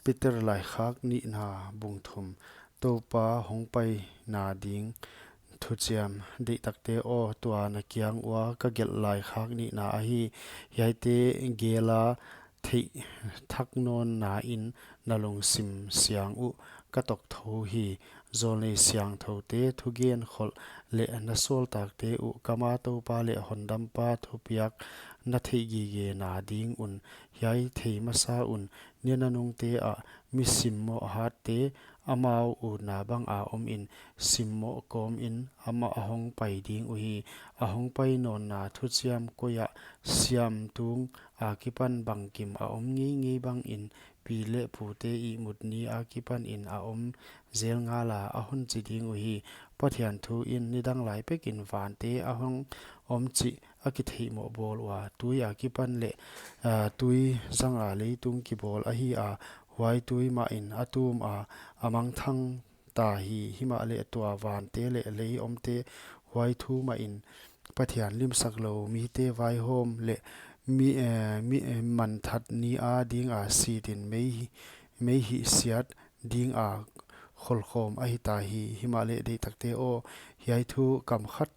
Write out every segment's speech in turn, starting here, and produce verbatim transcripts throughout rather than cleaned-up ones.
Peter laikhak nihna bung thum. Toupa hongpaina ding thuchiam. Deihtakte aw, tua na kiang ua ka gelh laikhak nihna ahi. Hiaite gela theih thak nawnna in na lungsim siang uh ka tawk thou hi. Zawlnei siangthoute thugen kholh leh na sawltakte uh kama Toupa leh Hondampa thupiak na theih gigena ding un. Hiai thei masa un, ni nanungte ah mi simmoh hatte amau utna banga omin, simmoh kawmin amah a hongpai ding uhi. A hongpai nawnna thuchiam koiah siam tung akipan bangkim a om ngeingei bangin, pi leh pute ihmut ni akipanin a om zel ngala a hon chi ding uhi. Pathian thu in nidang lai pekin vante a hong om chih a kitheihmoh bawl ua, tui akipan leh, ah, tui zanga leitung kibawl ahi a, huai tui mahin a tum a, a mangthang ta hi. Himahleh tua vante leh lei omte huai thu mahin Pathian limsak lou mite vaihawm leh mi, eh, mi, eh, manthat ni a dinga sitin mei, mei hihsiat dinga kholkhawm ahi ta hi. Himahleh deihtakte aw, hiai thu kam khat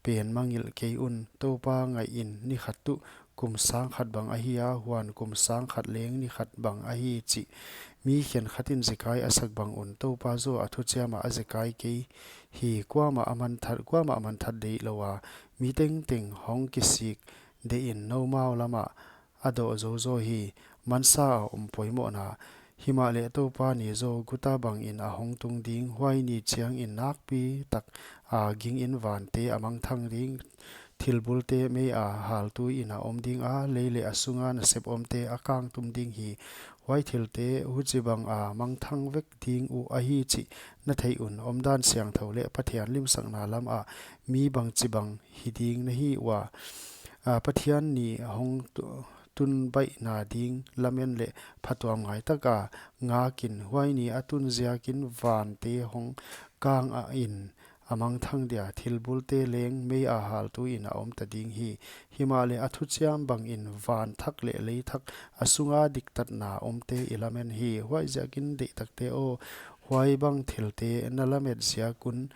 pen mangngilh kei un. Toupa ngaihin ni khat tuh kum sang khat bang ahi a, huan kum sang khat leng ni khat bang ahi chih mi khenkhatin zekai a sak bang un, Toupa zaw a thuchiam ah a zekai kei hi. Kuamah a manthat, kuamah a manthat deih lou a, mi tengteng hong kisik dehin noumau lamah a dawh zozo hi. Mansa a om poimohna. Himahleh Toupa ni zaw guta bangin a hong tung ding, huai ni chiangin nakpi tak a gingin vante a mangthang ding, thilbulte mei a haltuiin a om ding a, lei leh a sunga nasep omte a kangtum ding hi. Huai thilte huchibang a mangthang vek ding uh ahi chih na theih un, omdan siangthou leh Pathian limsakna lamah mi bangchibang hi ding na hi ua. Ah, Pathian ni hong tu-, tun baihna ding lamen leh phatuamngai taka ngakin, huai ni a tun ziakin vante hong kang a in a mangthang dia, thilbulte leng mei a haltuiin a om ta ding hi. Himahleh a thuchiam bangin van thak leh lei thak a sunga diktatna omte i lamen hi. Huaiziakin deihtakte aw, huai bang thilte na lamet ziak un,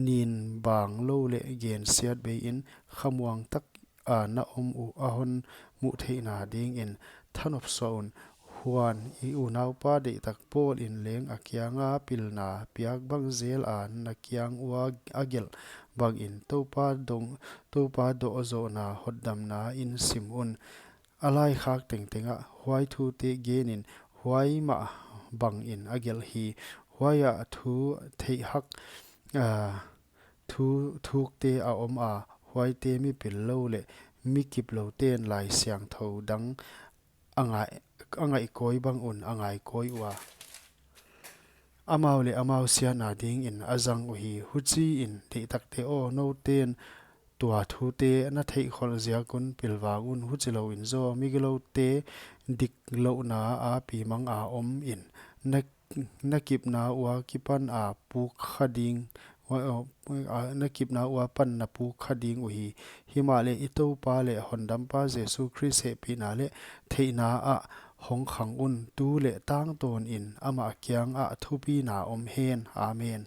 nin bang lou leh gensiat bei in khamuang tak a na om uh a hon muh theihna dingin thanop suah un. Huan i unaupa deihtak Paul in leng a kianga pilna piak bang zel a na kiang ua a gelh bangin Toupa dong, Toupa dawh zohna hotdamna in sim un. A laikhak tengtengah huai thute genin, huai mah bangin a gelh hi. Huaiah thu theih hak, ah, thu thukte a om a, huaite mi pil lou leh mi kip loute'n Laisiangthou dang a ngai, a ngaih kawi bang un a ngai kawi ua, amau leh amau siatna dingin a zang uhi. Huchiin deihtakte aw, note'n tua thute na theih kholh ziak un pilvang un, huchilouin zaw migiloute diklouhna a pi manga omin, na, na kipna ua kipan a puk kha ding, ua, ua, a, na kipna ua pan na puk kha ding uhi. Himahleh i Toupa leh Hondampa Jesu Khrist hehpihna leh theihna ah hong khang un, tu leh tangtawnin amah kiangah thupina om hen. Amen.